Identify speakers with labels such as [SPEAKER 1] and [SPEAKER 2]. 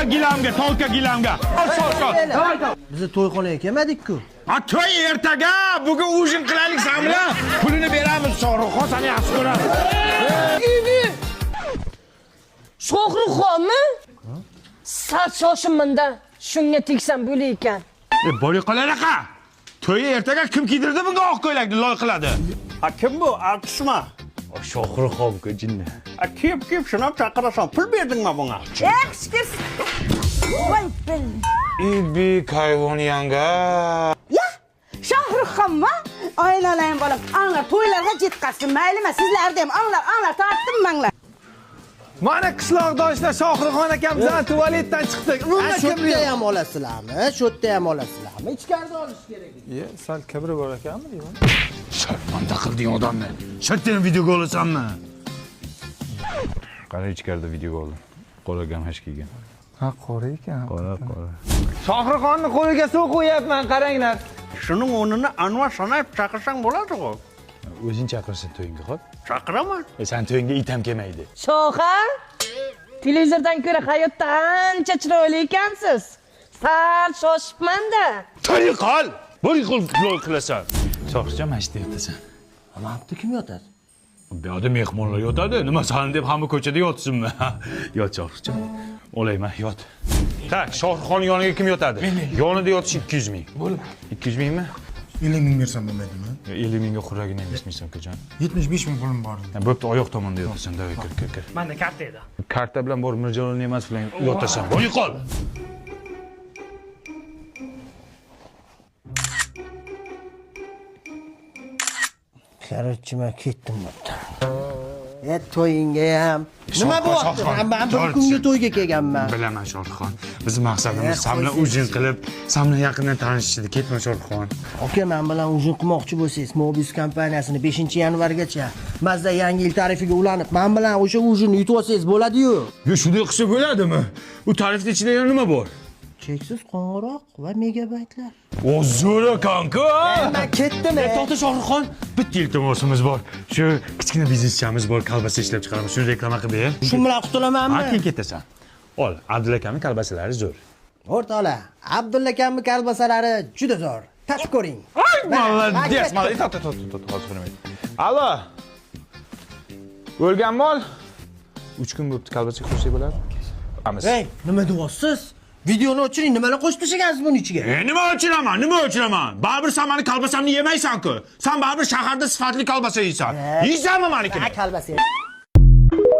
[SPEAKER 1] Tolka gilamga, tolka gilamga. Sol, sol.
[SPEAKER 2] Bizni to'yxonaga kelmadik-ku.
[SPEAKER 1] Ha, to'y ertaga, bugun ujin qilaylik san bilan. Pulini beramiz, Shohruxxon seni yaxshi ko'ramiz.
[SPEAKER 3] Shohruxxonmi? Sal shoshimanda shunga tegsam bo'lar ekan.
[SPEAKER 1] E, bo'ri qolanaqa. To'yi ertaga kim kiydirdi bunga oq ko'ylakni loy qiladi?
[SPEAKER 4] Ha kim bu? Artistmi?
[SPEAKER 1] Shohruxxon jinni.
[SPEAKER 4] Ha kiyib kiyib shunab chaqirasan. Pul berdingmi bunga?
[SPEAKER 5] Yaxshi. Voy bil.
[SPEAKER 1] Ibi kayvon yanga.
[SPEAKER 5] Ya, Shohruxxonmi? Aylanayım bolam. Anglar to'ylarga жетқазсын. Maylimi sizlarni ham anglar, anglar tortdim manglar.
[SPEAKER 6] Mana qishloqdoshlar Shohruxxon akam bilan tualetdan chiqdik. Umuman
[SPEAKER 2] Shu
[SPEAKER 6] kibri
[SPEAKER 2] yerda
[SPEAKER 6] yo'q.
[SPEAKER 2] ham olasizlarmi? Shu yerda ham olasizlarmi? Ichkarida olish kerak.
[SPEAKER 6] Ye, sal kibri bor ekanmi deyman.
[SPEAKER 1] Sharmanda qilding odamni. Shartdan videoga olasanmi?
[SPEAKER 7] Qara ichkarida videoga oldim. Qora gamash kiygan.
[SPEAKER 6] Ha, qora ekan.
[SPEAKER 7] Qora, qora.
[SPEAKER 6] Shohruxxonni qo'liga suv qo'yapman, qaranglar.
[SPEAKER 4] Shuning o'rnini Anvar Sanayev chaqirsang bo'ladi ku.
[SPEAKER 7] O'zing chaqirsin to'yingga, xo'p?
[SPEAKER 4] Chaqiraman.
[SPEAKER 7] E, sen to'yingga it ham kelmaydi.
[SPEAKER 3] Shoha, televizordan ko'ra hayotda ancha chiroyli ekansiz. Sal shoshibman-da.
[SPEAKER 1] To'y qol. Bir qil loy qilasan.
[SPEAKER 7] Shohruxjon, mana shu yerda yotasan.
[SPEAKER 2] Mana bu yerda kim yotadi?
[SPEAKER 7] Bu yoqda mehmonlar yotadi. Nima sani deb hamma ko'chada yotsinmi? Yot Shohruxjon. Olayman, yot. Tak, Shohruxxonning yoniga kim yotadi? Yonida yotish 200 ming. Bo'ldi. 200 mingmi?
[SPEAKER 8] 50 ming bersam bo'lmaydimi?
[SPEAKER 7] 50 mingga xurragini ham bermaysan ukajon.
[SPEAKER 8] 75 ming pulim bor edi.
[SPEAKER 7] Ha, bo'pti, oyoq tomonda yotasan. Davay, kir, kir, kir.
[SPEAKER 9] Manda karta edi.
[SPEAKER 7] Karta bilan borib Mirjalol Ne'matov bilan yotasan. Bo'y qol.
[SPEAKER 2] Короче, men ketdim bu yerdan. E, to'yingga ham. Nima bo'lyapti?
[SPEAKER 7] Shohruxxon,
[SPEAKER 2] Men bir kunga to'yga kelganman.
[SPEAKER 7] Bilaman Shohruxxon. Biz maqsadimiz
[SPEAKER 2] Eh,
[SPEAKER 7] san bilan
[SPEAKER 2] qo'ysin.
[SPEAKER 7] ujin qilib, san bilan yaqindan tanishish edi. Ketma Shohruxxon.
[SPEAKER 2] Aka, men bilan ujin qilmoqchi bo'lsangiz, Mobius kompaniyasini 5-yanvargacha Mazda yangi yil tarifiga ulanib, men bilan o'sha ujinni yutib olsangiz bo'ladi-yu.
[SPEAKER 7] Yo, shunday qilsa bo'ladimi? U tarifni ichida yana nima bor?
[SPEAKER 2] Cheksiz qo'ng'iroq va megabaytlar.
[SPEAKER 7] O zo'r ekan-ku.
[SPEAKER 2] Men ketdim.
[SPEAKER 7] E, to'xta Shohruxxon, bitta iltimosimiz bor. Shu kichkina bizneschamiz bor, kolbasa ishlab chiqaramiz. Shuni reklama qilib ber.
[SPEAKER 2] Shu bilan qutulamanmi?
[SPEAKER 7] Ha, keyin ketasan. Ol, Abdulla akamning kolbasalari zo'r.
[SPEAKER 2] O'rtoqlar, Abdulla akamning kolbasalari juda zo'r. Tatib ko'ring.
[SPEAKER 1] Ay,
[SPEAKER 2] Mana,
[SPEAKER 1] молодец, молодец. To'xta, to'xta, to'xta, hozir bir minut. Allo. O'lgan mol.
[SPEAKER 7] 3 kun bo'pti, kolbasa qo'shsak bo'ladi. Amiz.
[SPEAKER 2] Ey, nima deyapsiz? Videoni o'chiring, nimalar qo'shib tashlagansiz buni ichiga?
[SPEAKER 1] E, nima o'chiraman, nima o'chiraman? Baribir sen mani kolbasamni yemaysan-ku. Sen baribir shaharda sifatli kolbasa yeysan. Yeysanmi manikini?
[SPEAKER 2] Ha, kolbasa.